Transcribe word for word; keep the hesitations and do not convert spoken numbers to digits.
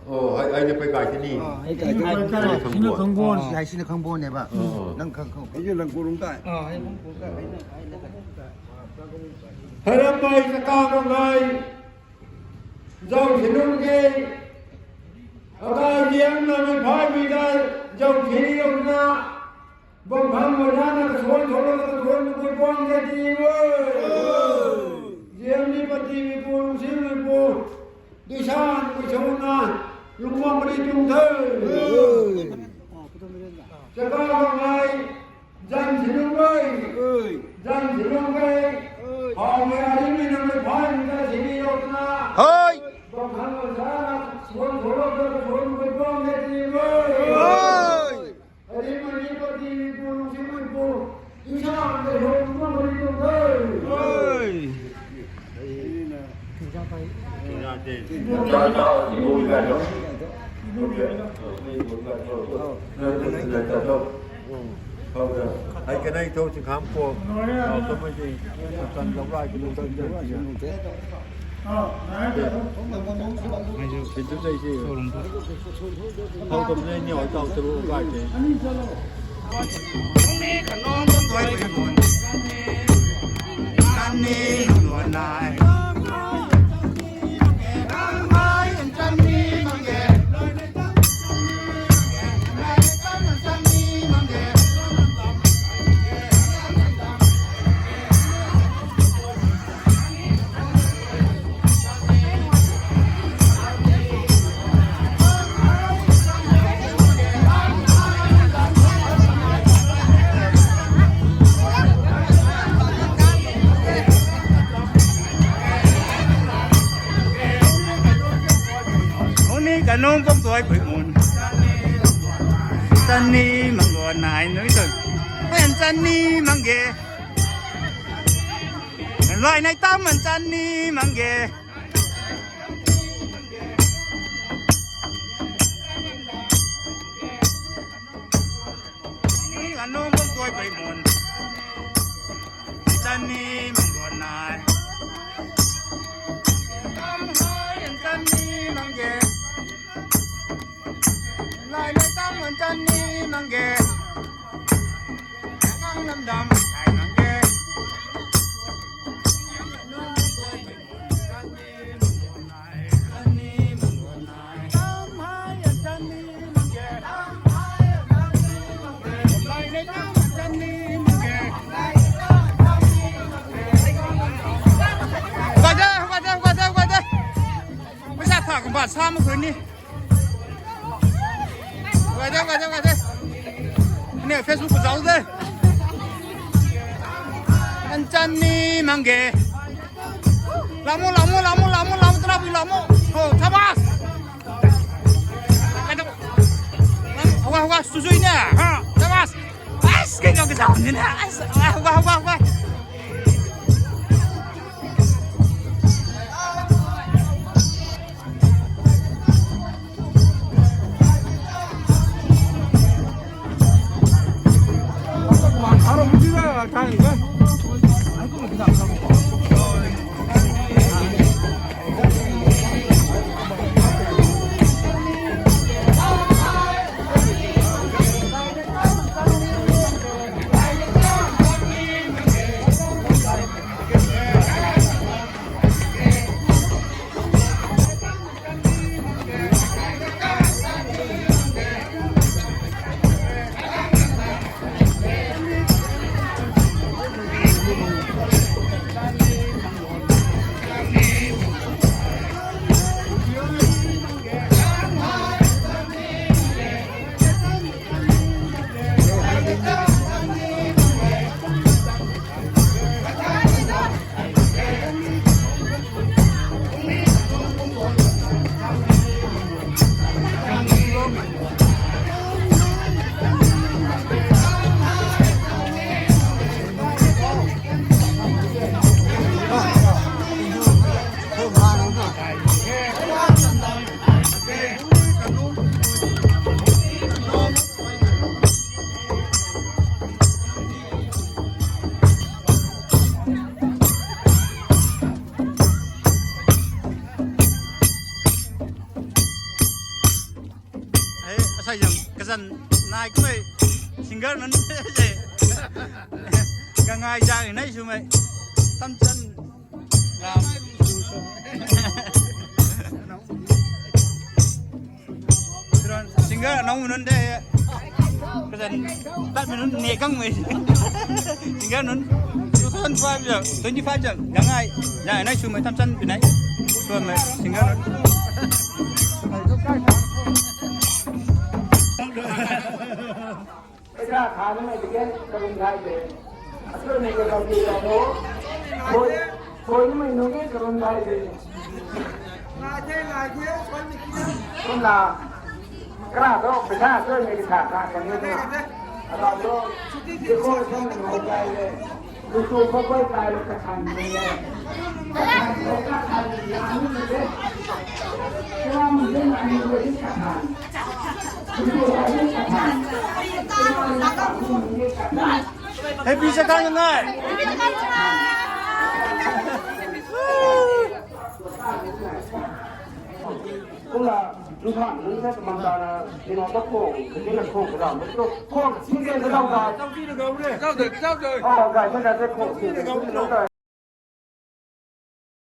Oh, ai, ai ne pei kai tini. Ai kai tini. Ai sina khang bon ne ba. Oh. Nang khang khang. Ai lang kurung tai. Hei ram pai sa ka ngai. Zau sinung ke. Akai diang na mai phai mi dai. Zau sini yong na. Bam phang mo na na kasuan tholo na kasuan na koi puang de ti wo. Ziam ni pati mi pu, lung sim mi pu. Dui san koi chong na. Lung bam pari tung the. Chaka bam ngai. Zan sinung bai. Zan sinung bai. Hau me ari mi na mai phai mi dai sini yong na. Hoi. Bam phang mo na na kasuan tholo na kasuan na koi puang de ti wo. Hoi. Ai kanei tho chingkham po. Tho mai di. Tan lou rai ki lou tan lou rai. Uni kanung kum tuai pui mun. Tani mangua nai nui tun. Pen tani mangge. Lai nai tam man tani mangge. Ni anu mung doi bai mun. Tani mung ron nai. Tam hai an tani mangge. Lai lai tam an tani mangge. Nang lam dam hai mangge. Guai de, guai de, guai de, guai de. Paisa thak kumba sa mak khui ni. Guai de, guai de, guai de. Ne Facebook khou zauc de. An chan ni mangge. Lamu, lamu, lamu, lamu, lamu, tara bui lamu. Oh, shabas. Hoga, hoga, susui na. Ha, shabas. Ais, kei kau kei zam ni na. Ais, hoga, hoga, hoga. Nai kumei singer nunc se. Gangai zang nai swmei. Tamchan. Ram. Singer nunc nunc de. Kazan tat mi nunc ne kang mei. Singer nunc two thousand five ja, twenty five ja, gangai. Ja, nai swmei tamchan pinai. Swmei singer nunc. Paisa thanamei ticket karun thai de. Aswmei ka kau ti ta no. Koi, koi namei nunc e karun thai de. Kumna, kara to paisa aswmei ka tha kha kan ni na. Ata to, di koi samei nunc thai de. Lutu khou kai kai kathan ni e. Kathan khou kathan ni e. Kram de na ni e kathan. Happy Sakai ngai. Kula, nuncan nunc sa kamang ta na, ni na ta khong, ni na khong ka dam, to khong, sing ke ka dam ka. Zauc de, zauc de. Oh, guys, sa ka khong, sing ke ka dam ka.